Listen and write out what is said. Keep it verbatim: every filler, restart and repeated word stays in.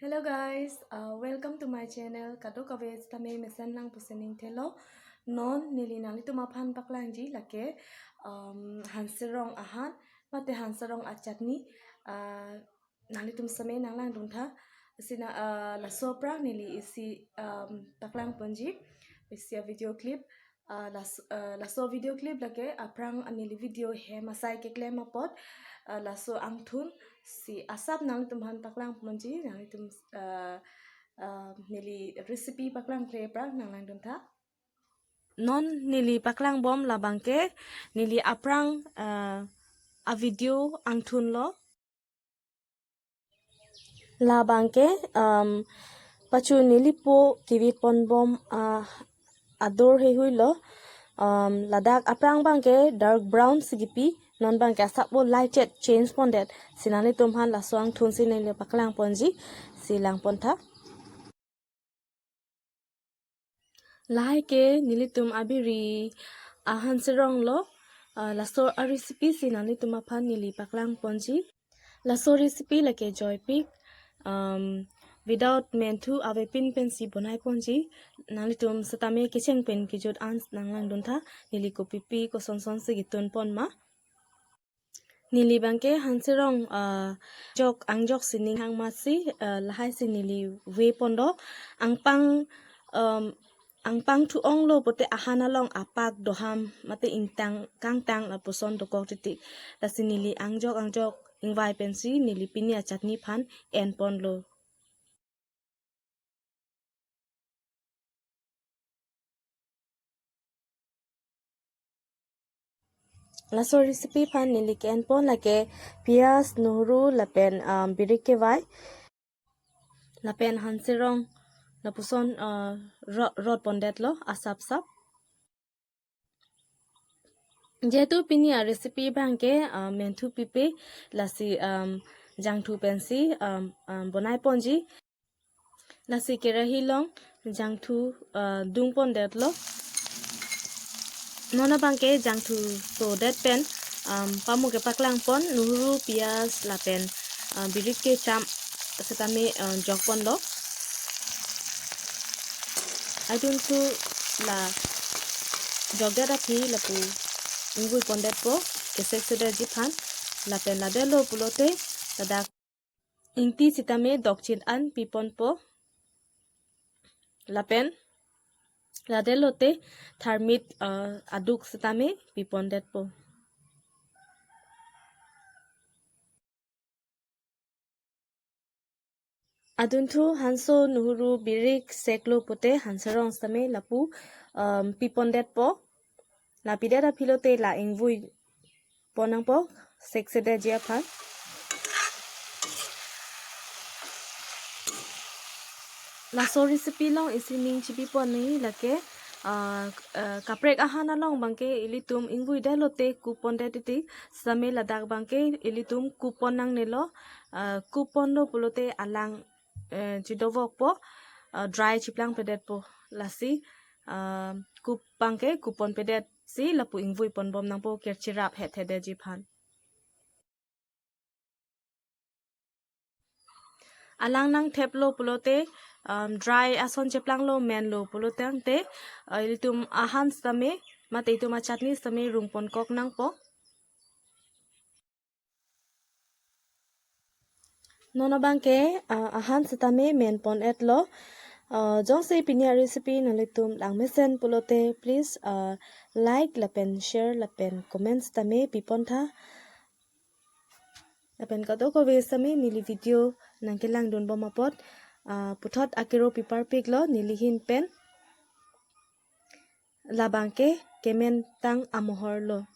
Hello guys, uh, welcome to my channel. Kadokave sitame mesen lang pusi ning thelo. Non neli nanglitum aphan paklangji lake, um, hanserong ahan mate hanserong achutney, uh, nanglitum sitame nanglangdun tha. Sina, uh, laso aphrang neli isi, um, paklangponji isi a video clip. Uh, las-, uh, laso video clip lake aphrang neli video hem asai keklem apot, uh, laso angthun si asap nanglitum aphan paklangponji, nanglitum, uh, uh, neli recipe paklangkle aphrang nanglangdun tha. Non neli paklangbom labangke neli aphrang, uh, a video angthunlo. Labangke, um, pachu nelipo kivitponbom, uh, ador heihui lo. Um, ladak aphrang abangke dark brown si kipi, non abangke asap o light shade change pondet. Si nanglitum aphan laso angthun si neli paklangponji, si langpon tha. Lahai ke nelitum abiri ahanserong lo, uh, laso a recipe si nanglitum aphan neli paklangponji. Laso recipe lake joypik, um, without menthu avepin pensi bonaiponji. Nanglitum sitame kecheng pen kejut an nanglangdun tha, neli kopipi kosonson si ketunpon ma. Neli abangke hanserong, uh, jok angjok si ning hang masi, uh, lahai si neli vepon do. Angpang, um, angpang thu-onglo pulote ahan along apak doham mate ingtang kangtang lapuson dokok titi. Lasi neli angjok angjok ingvai pensi neli pini achutney aphan enponlo. Laso recipe aphan neli ke-enpon lake piyaj, nohuru lapen, um, birik kevai. Lapen hanserong lapuson, uh, ro-, rotpondetlo asapsap. Jehetu pini a recipe abangke, uh, menthu pipe, lasi, um, jangthu pensi, um, um, bonaiponji. Lasi kerahi along jangthu, uh, dungpondetlo. Non abangke jangthu sodet pen, um, pamo kepaklangpon nohuru, piyaj lapen, uh, birik kecham sitame, uh, jokponlo. Adunthu la jokdet aphi lapu ingvuipondetpo keseksedetji aphan. Lapen ladetlo pulote ladak ingti sitame dokchin an piponpo. Lapen ladelote tharmit, uh, aduk sitame pipondetpo. Adunthu hanso nohuru birik seklo pulote hanserong sitame lapu, um, pipondetpo. La pidet aphi lote la ingvui ponnangpo seksedetji aphan. Laso recipe along isi ning chipipon nangji lake, ah, ah, kaprek ahan along abangke ilitum ingvuidetlote kupondet titi, sitame ladak abangke ilitum kupon nangnelo, ah, kuponlo pulote alang, eh, chidovokpo, ah, dry chiplangpedetpo. Lasi, ah, kup abangke kuponpedetsi lapu ingvuiponbom nangpo kerchirap hethedetji aphan. Alang nangtheplo pulote, um, dry ason cheplanglo menlo pulo tangte, uh, ilitum ahan sitame mate itum achutney sitame rungponkok nangpo. Non abangke, uh, ahan sitame menpon-etlo. Uh, jongsi pini a recipe nanglitum langmesen pulote, please, uh, like lapen share lapen comment sitame pipon tha. Lapen kadokave sitame neli video nangkelangdunbom apot, ah, puthot akero piparpiklo neli ahin pen. Labangke kementang amohorlo.